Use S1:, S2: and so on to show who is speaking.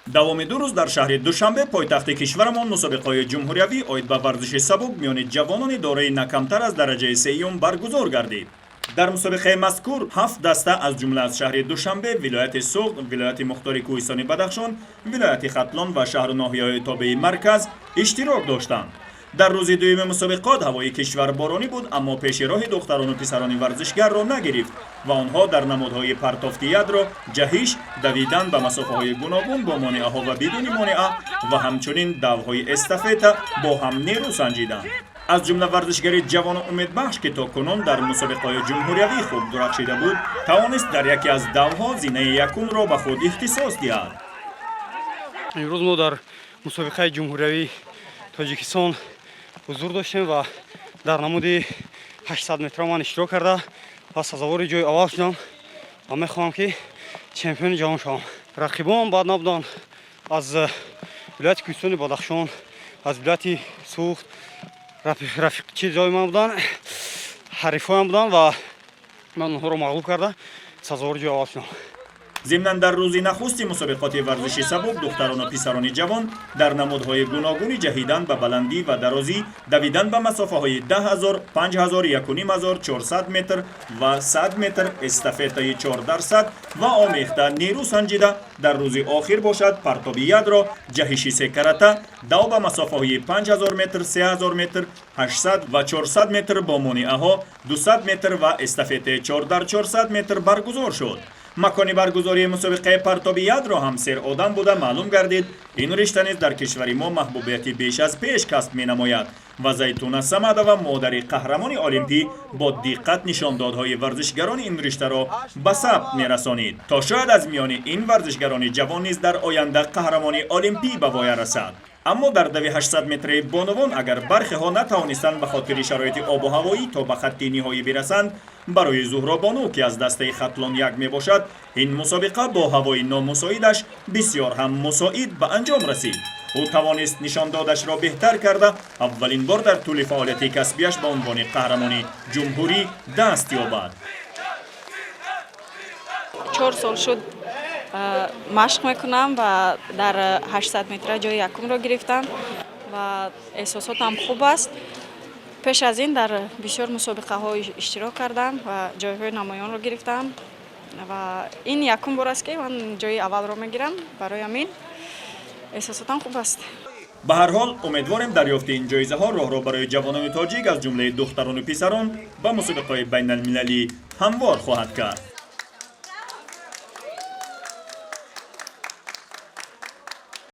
S1: Давоми 2 рӯз дар шаҳри Душанбе, пойтахти кишварамон, мусобиқаҳои ҷумҳуриявӣ оид ба варзиши сабук миёни ҷавонони дораи на камтар аз дараҷаи сеюм баргузор гардид. Дар мусобиқаи мазкур ҳафт даста, аз ҷумла аз шаҳри Душанбе, вилояти Суғд, вилояти мухтори кӯҳистони Бадахшон, вилояти Хатлон ва шаҳру ноҳияҳои тобеи марказ иштирок доштанд. Дар рӯзи дуюми мусобиқот ҳавои кишвар боронӣ буд, аммо пеши роҳи духтарону писарони варзишгарро нагирифт ва онҳо дар намудҳои партофти ядро, ҷаҳиш, давидан ба масофаҳои гуногун бо монеаҳо ва бидуни монеа ва ҳамчунин давҳои эстафета бо ҳам нерӯ санҷиданд. Аз ҷумла варзишгари ҷавону умедбахш, ки то кунун дар мусобиқаҳои ҷумҳуриявӣ хуб дурахшида буд, тавонист дар яке аз давҳо зинаи якумро ба худ ихтисос диҳад.
S2: Имрӯз мо дар мусобиқаи ҷумҳуриявии Тоҷикистон ҳузур доштем ва дар намуди 800 метра ман иштирок карда ва сазовори ҷои аввал шудам ва мехоҳам, ки чемпиони ҷаҳон шавам. Рақибон бад набуданд: аз вилояти кӯҳистони Бадахшон, аз вилояти Суғд рафиқчиҳои ман буданд, ҳарифҳоям буданд ва ман онҳоро мағлуб карда, сазовори ҷои аввал шудам.
S1: Зимнан, дар рӯзи нахусти мусобиқоти варзиши сабук духтарону писарони ҷавон дар намудҳои гуногуни ҷаҳидан ба баландӣ ва дарозӣ, давидан ба масофаҳои 10 000, 5000, 1500, 400 метр ва 100 метр, эстафетаи 4 дар 100 ва омехта нерӯ санҷида, дар рӯзи охир бошад, партоби ядро, ҷаҳиши секарата, дав ба масофаҳои 5000 метр, 3000 метр, 800 ва 400 метр бо монеаҳо, 200 метр ва эстафетаи 4 дар 400 метр баргузор шуд. Макони баргузории мусобиқаи партоби ядро ҳам серодам буда, маълум гардид, ин ришта низ дар кишвари мо маҳбубияти беш аз пеш касб менамояд ва Зайтуна Самадова, модари қаҳрамони олимпӣ, бо диққат нишондодҳои варзишгарони ин риштаро ба сабт мерасонид, то шояд аз миёни ин варзишгарони ҷавон низ дар оянда қаҳрамони олимпӣ ба воя расад. Аммо дар дави 800 метраи бонувон агар бархеҳо натавонистанд ба хотири шароити обу ҳавоӣ то ба хатти ниҳоӣ бирасанд, барои Зуҳробону, ки аз дастаи Хатлон як мебошад, ин мусобиқа бо ҳавои номусоидаш бисёр ҳам мусоид ба анҷом расид. Ӯ тавонист нишондодашро беҳтар карда, аввалин бор дар тӯли фаъолияти касбияш ба унвони қаҳрамони ҷумҳурӣ даст ёбад.
S3: 4 сол шуд, машқ мекунам ва дар 800 метра ҷои якумро гирифтам ва эҳсосотам хуб аст. Пеш аз ин дар бисёр мусобиқаҳо иштирок кардам ва ҷойҳои намоёнро гирифтам ва ин якум бор аст, ки ман ҷои аввалро мегирам. Барои ҳамин эҳсосотам хуб аст.
S1: Ба ҳар ҳол, умедворем, дарёфти ин ҷоизаҳо роҳро барои ҷавонони тоҷик, аз ҷумлаи духтарону писарон, ба мусобиқаҳои байналмилалӣ ҳамвор хоҳад кард.